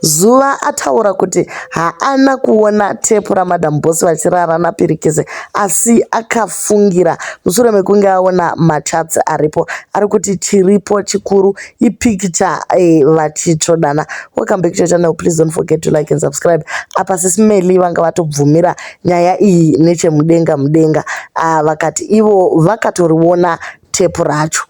Zuva ataura kuti haana kuona tepu raMadam Boss vachirara naPirikisi asi akafungira mushure mekunge aona machats aripo. Ari kuti chiripo chikuru ipikicha vachitsvodana. Welcome back to your channel. Please don't forget to like and subscribe. Apa Sisi Melly vanga vatobvumira nyaya iyi nechemudenga mudenga. Vakati ivo vakatoriona tepu racho.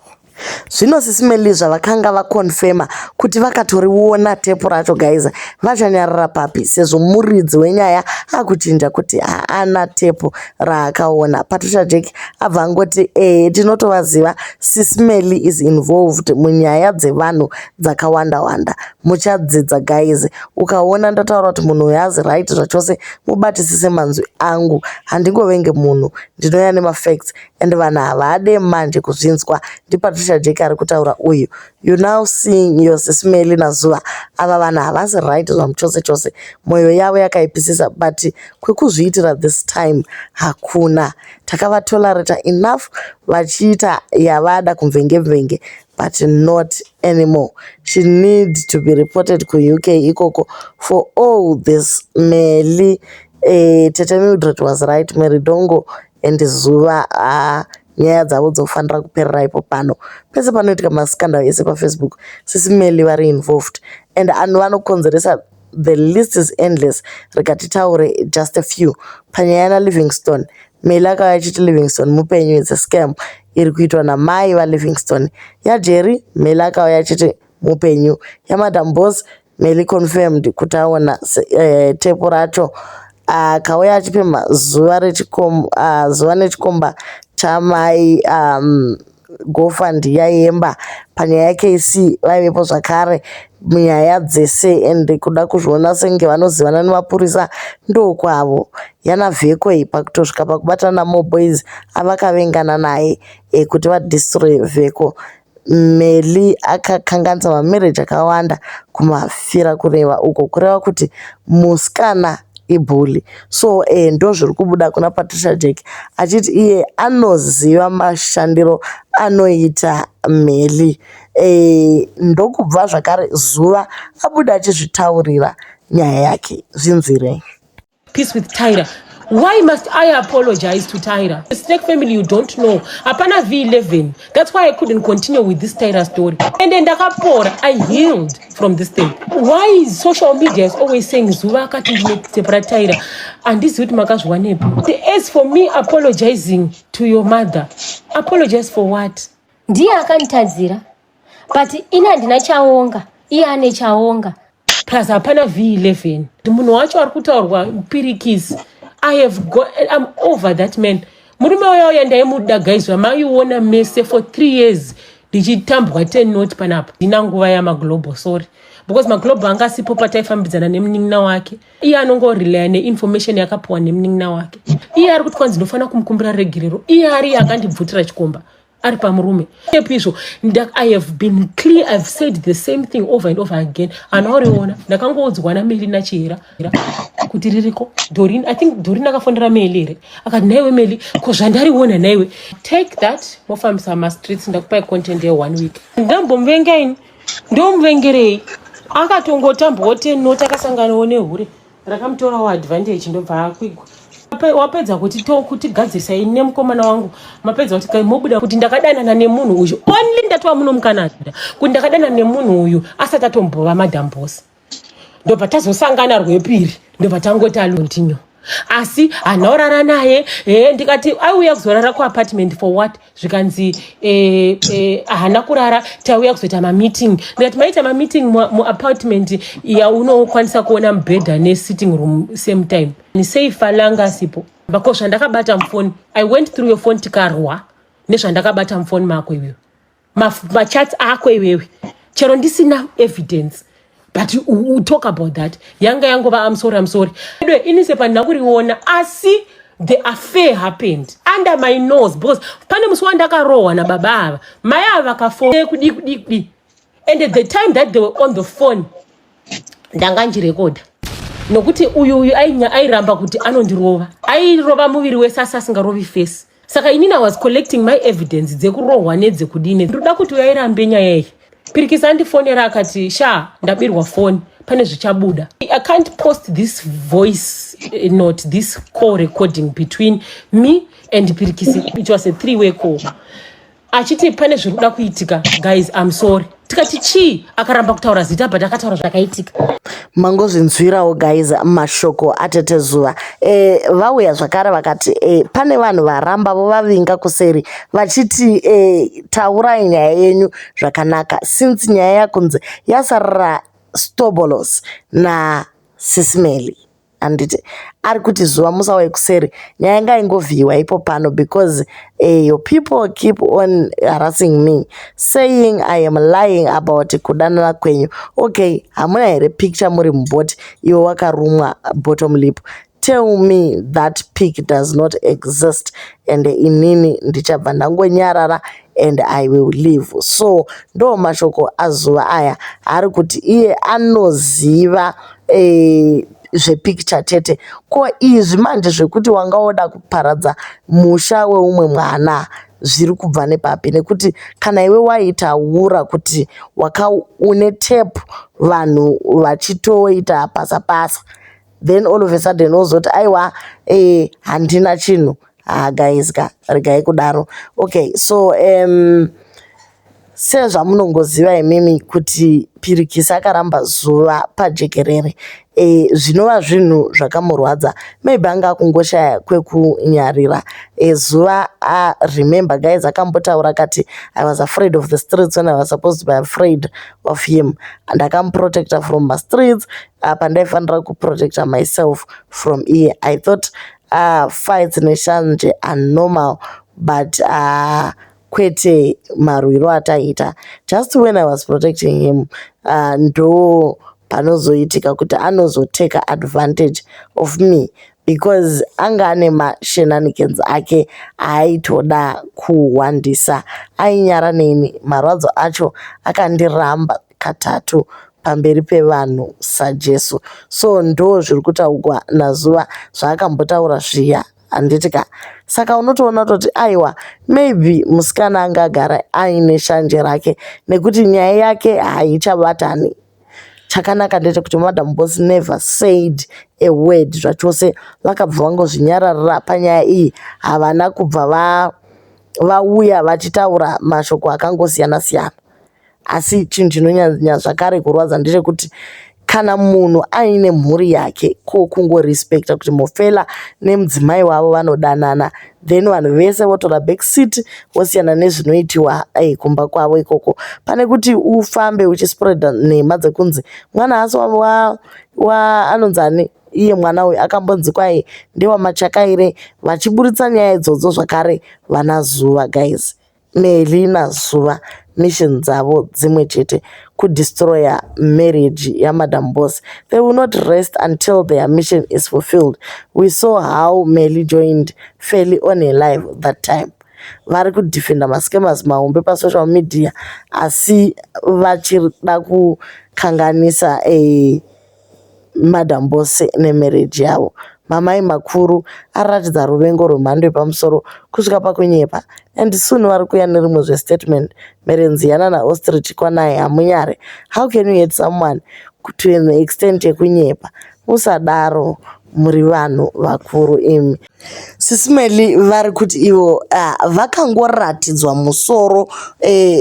Zvino Sisi Melly zvavakanga vakonfema kuti vakatoriona tepu racho guys, vachanyarara papi sezvo muridzi wenyaya akuchinja kuti haana tepu raakaona. Patricia Jack abva angoti tinotovaziva, Sisi Melly is involved munyaya dzevanhu dzakawanda wanda. Muchadzidza guys. Ukaona ndataura kuti munhu uyu haazi right zvachose, mubatisise manzwi angu. Handingovenge munhu, ndinouya nemafacts and vanhu havade manje kuzvinzwa. NdiPatricia Jack ari kutaura uyu. You now seeing your Sisi Melly naZuva. Ava vanhu havasi right zvamuchose chose. Mwoyo yavo yakaipisisa, but kwekuzviitira this time hakuna. Takavatolerata enough vachiita yavada kumvenge mvenge, but not anymore. She need to be reported kuUK ikoko for all this. Melly, Tete Mildred was right. Mary Dongo and Zuva, nyaya dzavo dzofanira kuperera ipo pano. Pese panoitika mascandal ese paFacebook, Sisi Melly vari involved and anhu vanokonzeresa. The list is endless. Rega titaure just a few. Panyaya naLivingstone, Melly akauya achiti Livingstone mupenyu. It's a scam iri kuitwa namai vaLivingstone. YaJerry, Melly akauya achiti mupenyu. YaMadam Boss, Melly confirmed kuti aona tepu racho. Akauya achipemha zuva zuva nechikomba chamai GoFund yaemba. Panyaya yaKC vaivepo zvakare munyaya dzese and kuda kuzviona senge vanozivana nemapurisa ndokwavo. Yana Vheko iyi, pakutosvika pakubatana naMoboys avakavengana naye kuti vadestroy Vheko. Melly akakanganisa mamarriage akawanda kumafira kureva uko, kureva kuti musikana ibully. So ndo zviri kubuda kuna Patricia Jack achiti iye anoziva mashandiro anoita Melly. Ndokubva zvakare Zuva abuda achizvitaurira nyaya yake. Zvinzwirei. Peace with Tyra. Why must I apologize to Tyra? The Snake family, you don't know. Hapana V11. That's why I couldn't continue with this Tyra story. And then ndakapora, I healed from this thing. Why is social media is always saying Zuva akati ndine tepu raTyra? Handizivi kuti makazviwanepi. As for me apologizing to your mother, apologize for what? Ndiye akanditadzira, but ini handina chaonga, iye ane chaonga. Plus hapana V11. Munhu wacho ari kutaurwa Pirikisi, I have got, I'm over that man. Murume uya uya ndaimuda guys, vamaiona mese for 3 years ndichitambwa 10 not panapa. Ndina nguva yamaglobal, sorry, because maglobal anga asipo pataifambidzana nemunin'ina wake. Iye anongorelaya neinformation yakapiwa nemunin'ina wake. Iye ari kuti kwanzi ndinofanira kumukumbira regerero, iye ari akandibvutira chikomba ari pamurume epo izvo. I have been clear. I've said the same thing over and over again. Hanauriona, ndakangoudzwa naMeli naChihera kuti ririko. Dorin, I think Dorin akafonera Meli here, akati, "Naiwe Meli, ko zvandariona naiwe?" Take that, mofambisa mastreets. Ndakupai content ye1 week. Ndambomuvenga ini? Ndomuvengerei? Akatongotambawo tenot, akasanganawo nehure rakamutorawo advantage, ndobva akwigwa. Wapedza kuti kutigadzirisa ini nemukomana wangu. Mapedza kuti mobuda kuti ndakadanana nemunhu uyu only ndatova muno muCanada, kuti ndakadanana nemunhu uyu asati atombova Madam Boss. Ndobva tazosangana rwepiri, ndobva tangoti alontinyo, asi handina kurara naye. Ndikati aiuya kuzorara kuapartment for what? Zvikanzi haana kurara, tauya kuzoita mameeting. Ndikati maita mameeting muapartment yaunokwanisa kuona mubhedha nesitting room same time? Sei falanga asipo bako? Zvandakabata mufoni, I went through your phone, tikarwa nezvandakabata mufoni mako iwewe, machats ako iwewe. Chero ndisina evidence, but we talk about that. Yanga yangova I'm sorry, I'm sorry. Ini sepandina kuriona, asi the affair happened under my nose, because pane musi wandakarohwa nababa ava, mai ava vakafona kudi kudi kudi, and at the time that they were on the phone ndanga njirekodha, nokuti uyu airamba kuti anondirova. Airova muviri wese asi asingarovi face. Saka inini I was collecting my evidence dzekurohwa nedzekudini. Ndoda kuti uyairambe nyaya iyi. Pirikisi andifonera akati, "Sha, ndabirwa foni." Pane zvichabuda. I can't post this voice note, this call recording between me and Pirikisi. It was a three-way call, achiti pane zviri kuda kuitika. Guys, I'm sorry. Tikati chii? Akaramba kutaura zita, but akataura zvakaitika. Mangozvinzwirawo guys, mashoko atete Zuva. Vauya zvakare vakati pane vanhu varamba vovavinga kuseri vachiti taurai nyaya yenyu zvakanaka, since nyaya yakunzi yasarira Stobolos naSis Melly, handiti? Ari kuti, "Zuva, musauye kuseri, nyaya ngaingovhiyiwa ipo pano because your people keep on harassing me, saying I am lying about kudanana kwenyu. Okay, hamuna here picture muri mubhoti, iwe wakarumwa bottom lip? Tell me that pic does not exist and inini ndichabva ndangonyarara and I will leave." So ndo mashoko aZuva aya. Ari kuti iye anoziva zvepicture chete. Ko izvi manje zvekuti wanga woda kuparadza musha weumwe mwana zviri kubva nepapi? Nekuti kana iwe waitaura kuti waka une tape, vanhu vachitoita pasa pasa, then all of a sudden wozoti aiwa, handina chinhu. Ha guys ka, regai kudaro. Okay, so sezvamunongoziva imimi kuti Pirikisi akaramba Zuva pajekerere, zvinova zvinhu zvakamurwadza. Maybe anga akungoshaya kwekunyarira. Zuva, remember guys, akambotaura akati, "I was afraid of the streets when I was supposed to be afraid of him. Ndakamuprotecta from mastreets pandaifanira kuprotecta myself from iye. I thought fights neshanje are normal, but kwete marwiro ataita. Just when I was protecting him, ndo panozoitika kuti anozoteka advantage of me, because anga ane mashenanigans ake aaitoda kuwandisa. Ainyara neni. Marwadzo acho akandiramba katatu pamberi pevanhu saJesu." So ndo zviri kutaurwa naZuva zvaakambotaura zviya, handiti ka? Saka unotoona kutoti aiwa, maybe musikana anga agara aine shanje rake, nekuti nyaya yake haichabatani. Chakanaka ndechekuti Madam Boss never said a word zvachose. Vakabva vangozvinyararira panyaya iyi. Havana kubva vauya vachitaura mashoko akangosiyana siyana. Asi chinhu chinonyanya zvakare kurwadza ndechekuti kana munhu aine mhuri yake, ko kungorespecta kuti Mofela nemudzimai wavo vanodanana, then vanhu vese votora back seat, vosiyana nezvinoitiwa kumba kwavo ikoko, pane kuti ufambe uchispreada nhema dzekunzi mwana asi wa anonzi ani iye mwana uyu akambonzi kwai ndewamachakaire, vachiburitsa nyaya idzodzo zvakare vana Zuva. Guys, Meli naZuva, mission dzavo dzimwe chete, kudestroya marriage yaMadam Boss. They will not rest until their mission is fulfilled. We saw how Meli joined Feli on her live that time. Vari kudefenda mascammers mahombe pasocial media, asi vachida kukanganisa Madam Boss nemarriage yavo. Mamai makuru aratidza ruvengo rwemhando yepamusoro kusvika pakunyepa, and soon vari kuuya nerimwe zvestatement. Merenziyana naostrich kwanai, hamunyare? How can you hate someone to an extent yekunyepa? Musadaro, muri vanhu vakuru imi. Sis Melly vari kuti ivo vakangoratidzwa musoro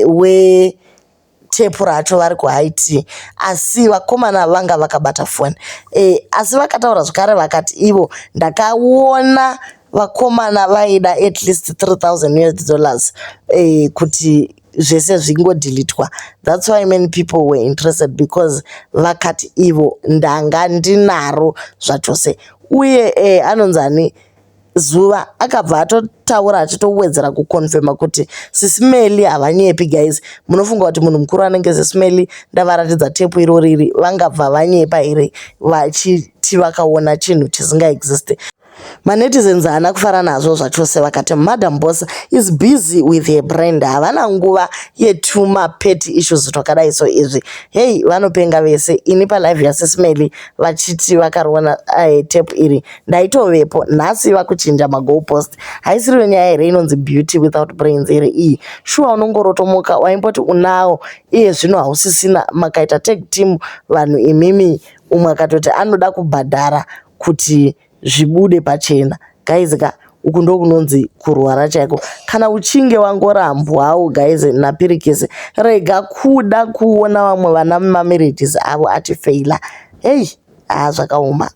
wetepu racho vari kuHIT, asi vakomana vanga vakabata foni. Asi vakataura zvakare vakati ivo, "Ndakaona vakomana vaida at least 3000 US dollars kuti zvese zvingodhilitwa. That's why many people were interested, because vakati ivo ndanga ndinaro zvachose." Uye anonzi ani, Zuva akabva atotaura achitowedzera kuconfirma kuti Sis Melly havanyepi. Guys, munofunga kuti munhu mukuru anenge Sis Melly, ndavaratidza tepu irori iri, vangabva vanyepa here vachiti vakaona chinhu chisingaexiste? Manetizens haana kufara nazvo zvachose, vakati Madam Boss is busy with her brand, havana nguva yetuma petty issues twakadai so izvi. Hei, vanopenga vese. Ini palive yaSisMelly vachiti vakaroona tape iri ndaitovepo. Nhasi vakuchinja magoalpost. Haisiriyo nyaya here inonzi beauty without brains here iyi? Shuwa unongorotomoka, waimboti unawo, iye zvino hausisina. Makaita tag team vanhu imimi. Umwe akatoti anoda kubhadhara kuti zvibude pachena. Guys ka, uku ndokunonzi kurwara chaiko. Kana uchinge wangorambwawo, guys, napirikisi, rega kuda kuona vamwe vana mumamarriages avo achifeila. Hei, haa, zvakaoma.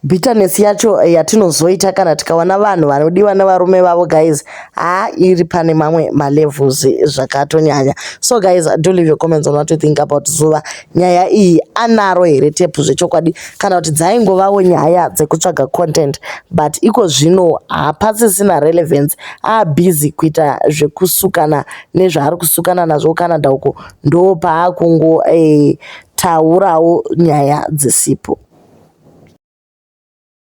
Bitterness yacho yatinozoita kana tikaona vanhu vanodiwa nevarume vavo, guys, haa, iri pane mamwe malevels zvakatonyanya. So guys, do leave your comments on what you think about Zuva. Nyaya iyi, anaro here tepu zvechokwadi, kana kuti dzaingovawo nyaya dzekutsvaga content? But iko zvino hapasisina relevance, abusy kuita zvekusukana nezvaari kusukana nazvo Canada uko, ndo paakungo taurawo nyaya dzisipo.